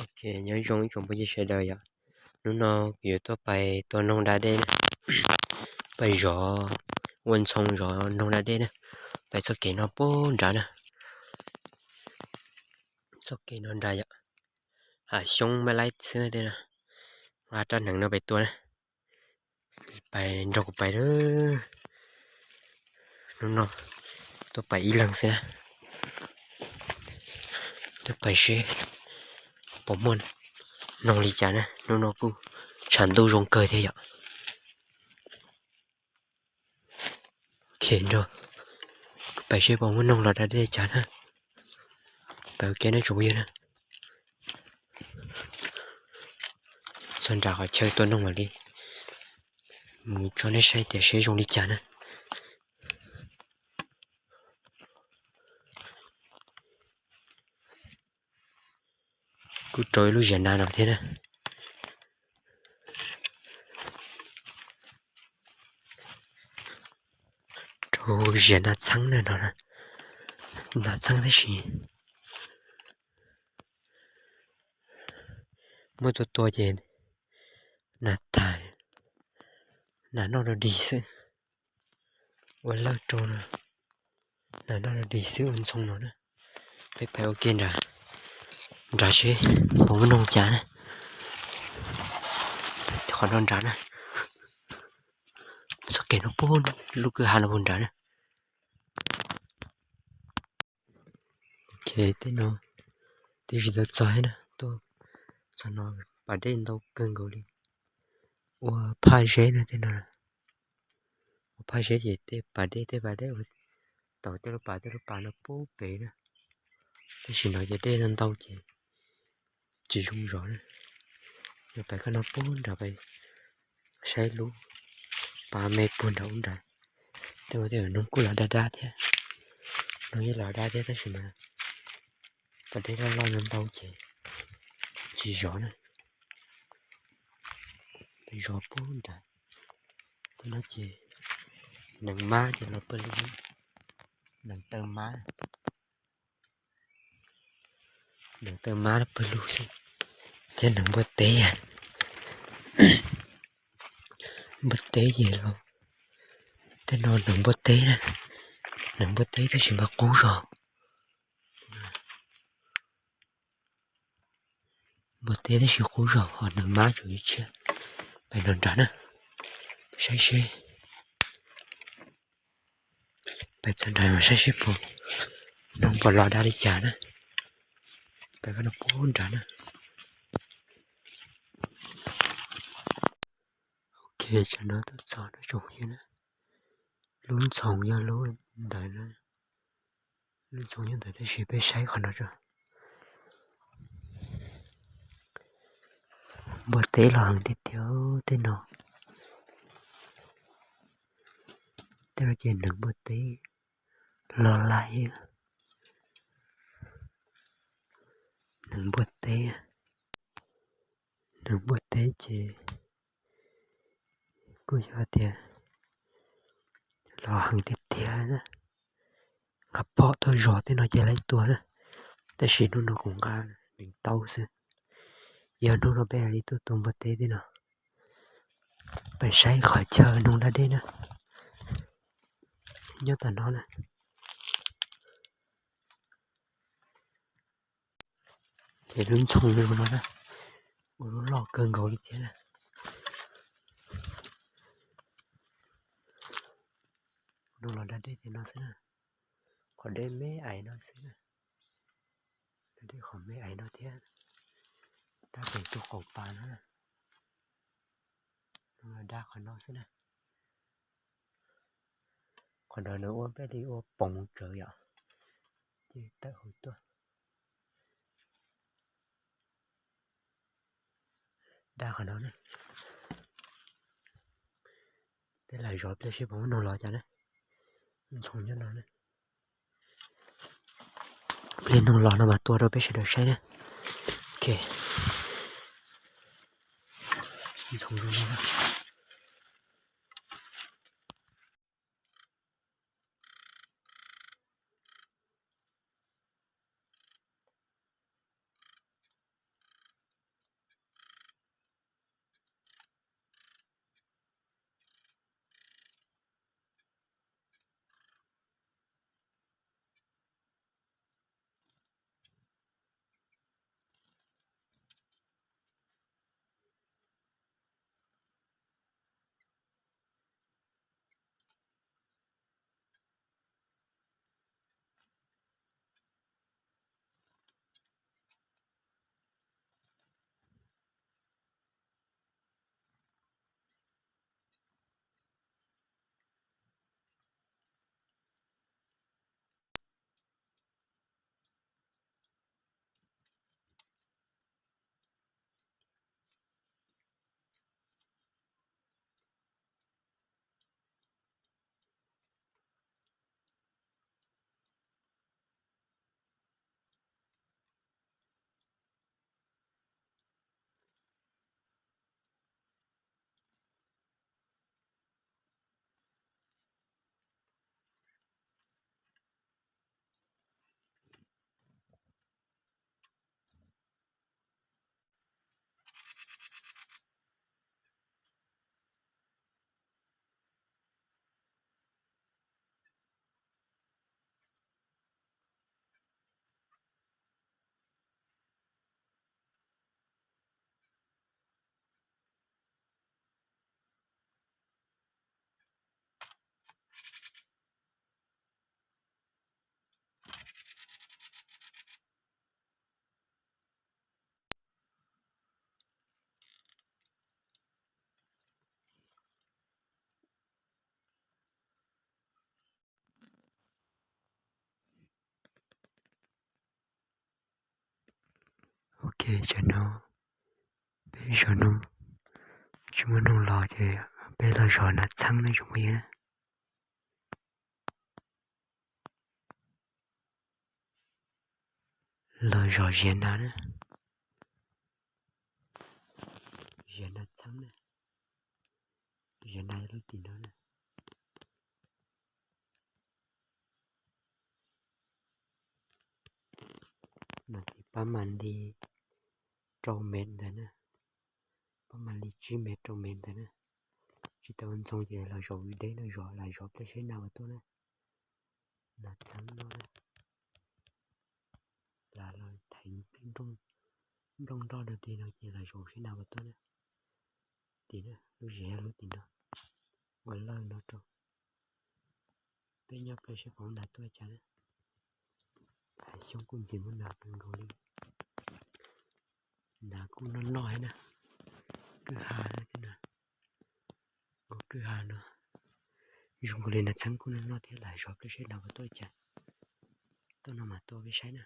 Ok, nyob zoo ib tsoom phooj ywg sawv daws yom. Hnub no kuv yuav tuaj pais tua noog da dej na, pais zov, ua ntxhoo zov noog da dej na. Pais txoj kev no puag nrad na, txoj kev no nrad yom, hav xyoob mab laib xwb tej no, nqa rab hneev no pais tua na. Pais nrog kuv pais lawm. Hnub no tuaj pais ib leeg xwb na, tuaj pais seb puas muaj noog li cas na. Hnub no kuj tshav ntuj zoo kawg thiab yom. Nrog pais seb puas muaj noog los da dej li cas na. Pais ua ke na tsoom phooj ywg na. Txog nram qhov chaw tua noog mam li mus tso nej saib tias seb zoo li cas na. Kuj rau ib lub ziav nas no thiab na. Rau ziav nas txheeb na no, nas txheeb tab sis muab tua tua ces nas tag, nas noj rau dig xwb. Ua lawj rau no, nas noj rau dig xwb ua ntxhoo no na. Peb pais ua ke nrad, nrad seb puas muaj noog cas na. Qhov no nrad na, txoj kev no puag lub kwj ha no puag nrad na. Ok, tej no twb tsis tau txog thiab na, tuaj txog no pas dej ntau kawg nkaus li. Ua phaj zeb na tej no, ua phaj zeb ces tej pas dej tej pas dej ua tau tej lub pas tej lub pas no puag pem na. Tam sim no ces dej ntau ntau ces tsis zoo zov na. Yuav pais koj no puag nrad pais saib lub pas me puag nrad ub nrad. Tej ua tej noog kuj los dab dab thiab, noog yeej los dab thiab tab sis mas pas dej loj loj ntau ntau ces tsis zov na. Pais zov puag nrad. Tej no ces neev mab ces los pawg lug, neev taw mab, neev taw mab pawg lug xwb, thiab neev npua teb. Npua teb ces los, tej no neev npua teb na, neev npua teb tab sis mas qub zog. Npua teb tab sis qub zog ho neev mab tsuas ib tshiab. Pais no nrad na, saib seb, pais txog nrad no saib seb puas, noog puas los dab li cas na. Pais koj no puag nrad na. Ok, tsam no tuaj txog no tsoom phooj ywg na, lub ntxhoo yog lub ntawd na, lub ntxhoo yog ntawd tab sis peb saib qhov no tso. Npua teb los heev tiag tiag tej no. Tej no ces neev npua teb los lawm. Neev npua teb, neev npua teb ces kuj yog tias los heev tiag tiag na. Nqa phom tuaj zov tej no ces lawv tua na, tab sis hnub no kuv nqa neev taub xwb. Yog hnub no peb hais li tuaj tua npua teb tej no. Pais saib qhov chaw noog da dej na, nyob tom no na. Ces lub ntxhoo no na, ua lub loj kawg nkaus li thiab na. Noog los da dej ces no xwb na, qhov deb me ais no xwb na, da dej qhov me ais no thiab, dab pem tus qaum pas no na. Noog los da qhov no xwb na. Qhov no nws ua peb li ua poov tsawv yom, ces tawm hauv tuaj. Da qhov no na. Peb lam zov pliag seb puas muaj noog los cas na. Ntxhoo nyob no na. Pliag noog los no mas tua rau peb sawv daws saib na. Ok. Ntxhoo zoo no. Ces tam no peb zov noog, tsis muaj noog los ces peb los zov nas txheeb na tsoom phooj ywg na. Los zov ziav nas na, ziav nas txheeb na, ziav nas lub tim no na. No ces pab mam li rau mev ntawd na, pab mam li tsib mev rau mev ntawd na. Tsis tau ntxhoo ces los zaum vim deb no zov, lam zov pliag seb nas puas tuaj na. Nas txheeb no na, lam los thaiv nplooj nroj rau tim no ces lam zaum seb nas puas tuaj na. Tim na, lub ziav yog lub tim no, ua lawj no rau. Peb nyob pliag seb puas muaj nas tuaj cas na. Hav xyoob kuj ntxim muaj nas kawg nkaus li. Nas kuj noj noj thiab na. Kwj ha na thiab na. Ua kwj ha no zoo nkaus li nas txheeb kuj noj noj thiab, lam zov pliag seb nas puas tuaj cas. Tuaj no mas tuaj peb saib na.